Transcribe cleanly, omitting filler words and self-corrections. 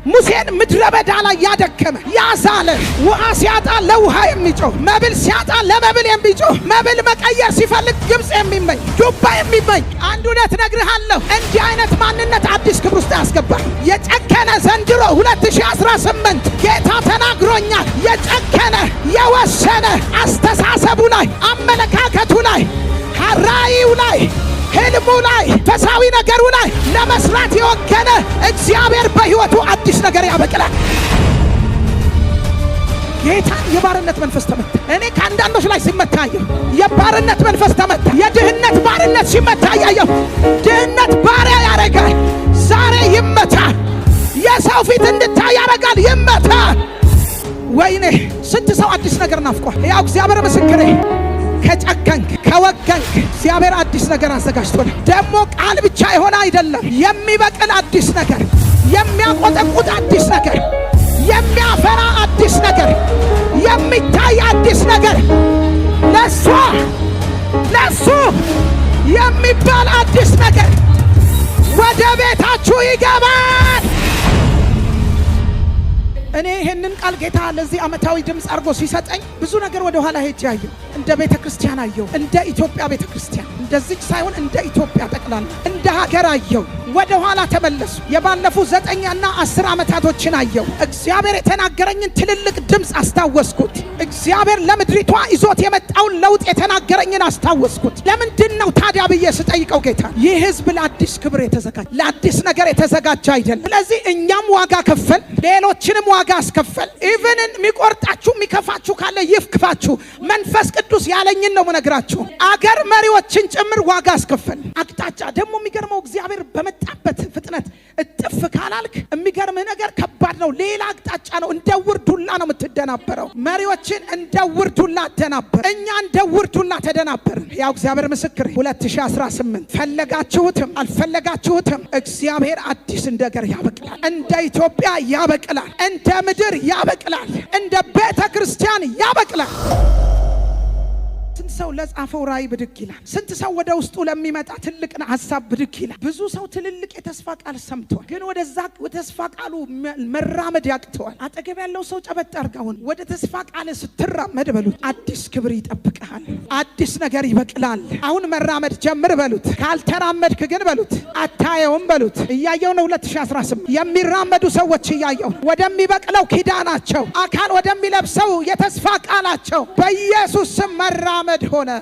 ሙሴን ምድረ በዳ ላይ ያደከመ፣ ያዛለ፣ ውሃ ሲያጣ ለውሃ የሚጮህ፣ መብል ሲያጣ ለመብል የሚጮህ፣ መብል መቀየር ሲፈልግ ግብፅ የሚመኝ፣ ዱባ የሚመኝ፣ አንድ እውነት እነግርሃለሁ፣ እንዲህ አይነት ማንነት አዲስ ክብር ውስጥ ያስገባል። የጨከነ ዘንድሮ 2018 ጌታ ተናግሮኛል። የጨከነ፣ የወሰነ፣ አስተሳሰቡ ላይ፣ አመለካከቱ ላይ፣ ራእዩ ላይ፣ ህልሙ ላይ፣ መንፈሳዊ ነገሩ ላይ ለመስራት የወገነ እግዚአብሔር በሕይወቱ አዲስ ነገር ያበቅላል። ጌታ የባርነት መንፈስ ተመታ። እኔ ከአንዳንዶች ላይ ሲመታ አየሁ። የባርነት መንፈስ ተመታ። የድህነት ባርነት ሲመታ አየሁ። ድህነት ባሪያ ያደርጋል። ዛሬ ይመታ። የሰው ፊት እንድታይ ያደርጋል። ይመታ። ወይኔ ስንት ሰው አዲስ ነገር ናፍቋል። ያው እግዚአብሔር ምስክሬ፣ ከጨከንክ፣ ከወገንክ እግዚአብሔር አዲስ ነገር አዘጋጅቶልሃል። ደግሞ ቃል ብቻ የሆነ አይደለም፣ የሚበቅል አዲስ ነገር፣ የሚያቆጠቁጥ አዲስ ነገር፣ የሚያፈራ አዲስ ነገር፣ የሚታይ አዲስ ነገር፣ ለሷ ለሱ የሚባል አዲስ ነገር ወደ ቤታችሁ ይገባል። እኔ ይሄንን ቃል ጌታ ለዚህ ዓመታዊ ድምፅ አድርጎ ሲሰጠኝ ብዙ ነገር ወደ ኋላ ሄጄ አየሁ። እንደ ቤተ ክርስቲያን አየሁ። እንደ ኢትዮጵያ ቤተ ክርስቲያን፣ እንደዚች ሳይሆን እንደ ኢትዮጵያ ጠቅላላ እንደ ሀገር አየሁ። ወደ ኋላ ተመለሱ። የባለፉ 9ና 10 ዓመታቶችን አየሁ። እግዚአብሔር የተናገረኝን ትልልቅ ድምፅ አስታወስኩት። እግዚአብሔር ለምድሪቷ ይዞት የመጣውን ለውጥ የተናገረኝን አስታወስኩት። ለምንድን ነው ታዲያ ብዬ ስጠይቀው ጌታ ይህ ህዝብ ለአዲስ ክብር የተዘጋጀ፣ ለአዲስ ነገር የተዘጋጀ አይደለም። ስለዚህ እኛም ዋጋ ከፈል፣ ሌሎችንም ዋጋ አስከፈል። Even የሚቆርጣችሁ የሚከፋችሁ ካለ ይክፋችሁ። መንፈስ ቅዱስ ያለኝን ነው ምነግራችሁ። አገር መሪዎችን ጭምር ዋጋ አስከፈል። አቅጣጫ ደግሞ የሚገርመው እግዚአብሔር በመጣበት ፍጥነት እጥፍ ካላልክ የሚገርምህ ነገር ከባድ ነው። ሌላ አቅጣጫ ነው። እንደ ውር ዱላ ነው የምትደናበረው። መሪዎችን እንደ ውር ዱላ አደናበር። እኛ እንደ ውር ዱላ ተደናበርን። ያው እግዚአብሔር ምስክር፣ 2018 ፈለጋችሁትም አልፈለጋችሁትም እግዚአብሔር አዲስ ነገር ያበቅላል። እንደ ኢትዮጵያ ያበቅላል። እንደ ምድር ያበቅላል። እንደ ቤተ ክርስቲያን ያበቅላል። ስንት ሰው ለጻፈው ራእይ ብድግ ይላል? ስንት ሰው ወደ ውስጡ ለሚመጣ ትልቅ ሀሳብ ብድግ ይላል? ብዙ ሰው ትልልቅ የተስፋ ቃል ሰምቷል፣ ግን ወደዛ ተስፋ ቃሉ መራመድ ያቅተዋል። አጠገብ ያለው ሰው ጨበጥ አድርጋውን ወደ ተስፋ ቃል ስትራመድ በሉት፣ አዲስ ክብር ይጠብቅሃል፣ አዲስ ነገር ይበቅላል። አሁን መራመድ ጀምር በሉት። ካልተራመድክ ግን በሉት አታየውም በሉት። እያየው ነው 2018 የሚራመዱ ሰዎች እያየው ወደሚበቅለው ኪዳናቸው፣ አካል ወደሚለብሰው የተስፋ ቃላቸው በኢየሱስ ስም መራመድ ሆነ።